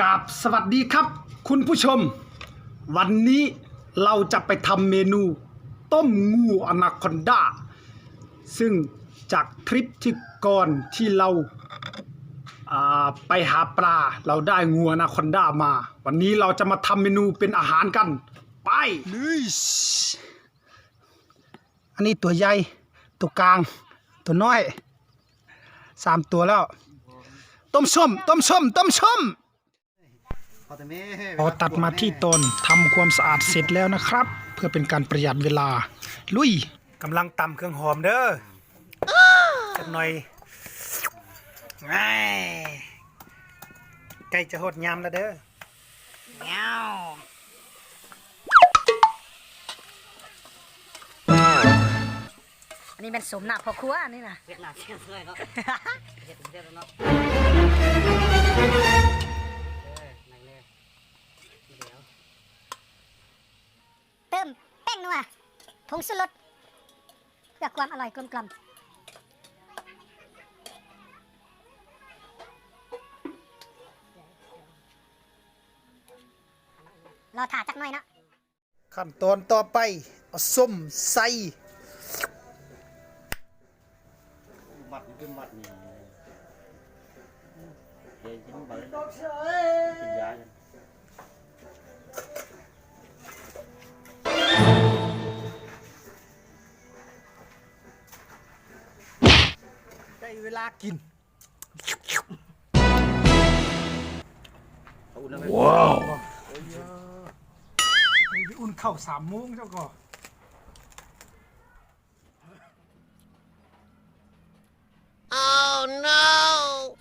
ກາບສະຫວັດດີຄັບຄຸນຜູ້ຊົມ, ວັນນີ້ເຮົາຈະໄປທຳເມນູຕົ້ມງູອານາຄອນດາ ຊຶ່ງຈາກທຣິບທີ່ກ່ອນທີ່ເຮົາ ອ່າ ໄປຫາປາ ເຮົາໄດ້ງູອານາຄອນດາມາ. ວັນນີ້ເຮົາຈະມາທຳເມນູເປັນອາຫານກັນ. ໄປ! ອັນນີ້ຕົວໃຫຍ່, ຕົວກາງ, ຕົວນ້ອຍ ສາມຕົວແລ້ວ. ຕົ້ມສົ້ມ, ຕົ້ມສົ້ມ, ຕົ້ມສົ້ມ. ຂໍຕັດມາທີ່ຕອນທຳຄວາມສະອາດເສັດແລ້ວນະຄັບ ເພື່ອເປັນການປະຢັດເວລາ. ລຸຍ! ກຳລັງຕຳເຄື່ອງຫອມເດີ. ຈັກໜ່ອຍ. ໃກ້ຈະຮອດຍາມແລ້ວເດີ. ອັນນີ້ແມ່ນສົມໜ້າພໍ່ຄົວອັນນີ້ນະ. ເຮັດໜ້າເຊື່ອເຊື່ອເນາະ. ເຮັດເຮັດເນາະ. ເອີ ນັ່ງເລີຍ. ດຽວ ເຕີມແປ້ງນົວ, ຜົງຊູລົດ ເພື່ອຄວາມອະລ່ອຍກົມກ່ອມ. ລໍຖ້າຈັກໜ້ອຍເນາະ. ຂັ້ນຕອນຕໍ່ໄປ ເອົາສົ້ມໃສ່. ມັດຢູ່ ມັດນີ້ ເດ ກິນໄປ ກິນຢາ. ໄດ້ເວລາກິນ. ວ້າວ ໄປອຸ່ນເຂົ້າສາມໂມງເຈົ້າກໍ. Oh no!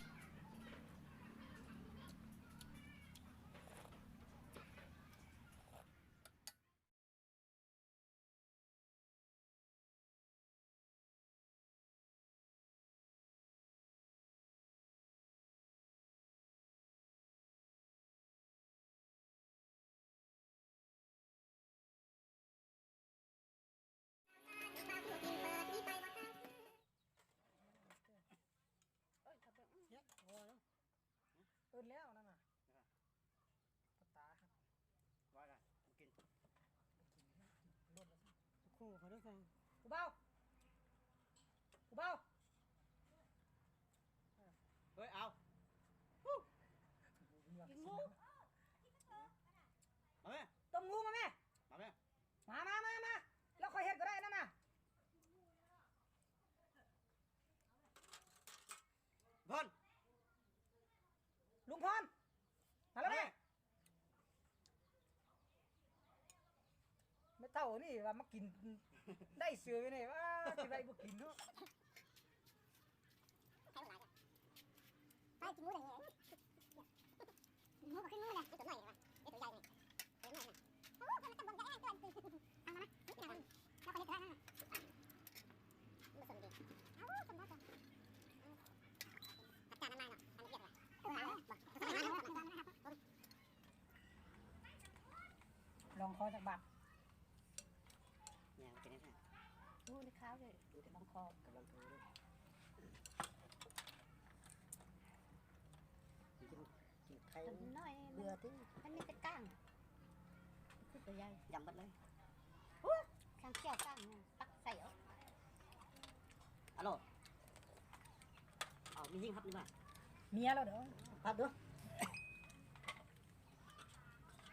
ເອີ ແລ້ວນັ້ນນະ ຕາ ວ່ານະ ບໍ່ກິນ ໂດນແລ້ວ ຄູ່ຂ້ອຍເດີ ຜູ້ບ່າວ ຜູ້ບ່າວ ເອີ ເຮີ້ຍ ເອົາ ກິນງູ ມາແມ່ ຕົ້ມງູມາແມ່ ມາແມ່ ມາ ມາ ມາ ມາ ແລ້ວຂ້ອຍເຮັດກໍໄດ້ນັ້ນນະ. ພອນ ລຸງພອນ ມາແລ້ວແມ່ ແມ່ເຖົ້ານີ້ວ່າມາກິນໄດ້ເສືອຢູ່ນີ້ ວ່າຊິໄດ້ບໍ່ກິນເນາະ. ໄປກິນໝູແດ່ ໝູກໍຄືໝູແຫຼະ ຕົວນ້ອຍ ຕົວໃຫຍ່ນີ້ ຕົວນ້ອຍນີ້ ໂອ້ ມັນຈະບໍ່ໃຫຍ່ ເອົາມາ ເອົາມາ ແລ້ວກໍເຮັດໄດ້ນະ ບໍ່ສົມດີ ເອົາສົມບໍ່ສົມ ຈັດການນຳມາເນາະ ອັນນີ້ວຽກແຫຼະ ລອງຄໍຈັກບາດ. ຍາວໄປແນ່ ໂອ້ ໄດ້ຂາວເລີຍ ລອງຄໍ ກຳລັງໂທເລີຍ ກິນ ກິນໄຂ່ ນ້ອຍເບື່ອຕິ ມັນມີແຕ່ກ້າງ ຄືຕົວໃຫຍ່ ຢຳເບິດເລີຍ ໂອ້ ຊ່າງຂຽວກ້າງ ຕັກໃສ່ເອົາ ອາໂລ ເອົາ ມີຍິງຮັບນີ້ມາ ເມຍລາວເດີ ພັດເດີ.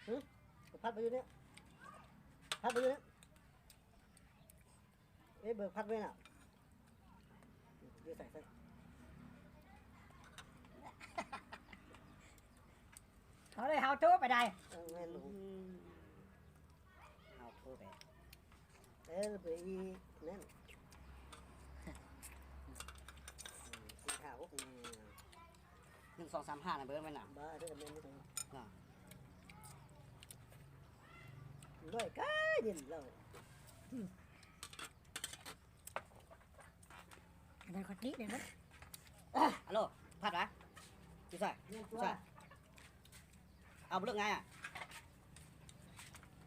ຫຶ ພັດໄປຢູ່ນີ້ ພັດໄປຢູ່ນີ້ ເອີ ເບີກພັດໄວ້ນະ ຢູ່ໃສ ໃສ ເອົາເລີຍ ເຮົາໂທໄປໄດ້ ເອີ ແມ່ນ ເຮົາໂທໄປ ເອີ ເບີກອີກນັ້ນ ສີ່ ຫ້າ ຫົກ ໜຶ່ງ ສອງ ສາມ ຫ້າ ນະ ເບີກແມ່ນນະ ບໍ່ ເດີ ແມ່ນ ນະ ດ້ວຍກາຍເຢັນເລີຍ ອືມ ໄດ້ຄອດດີເດ້ ອາໂລ ພັດຫວາ ຢູ່ໃສ ຢູ່ໃສ ເອົາບໍ່ເລີກງ່າຍອະ.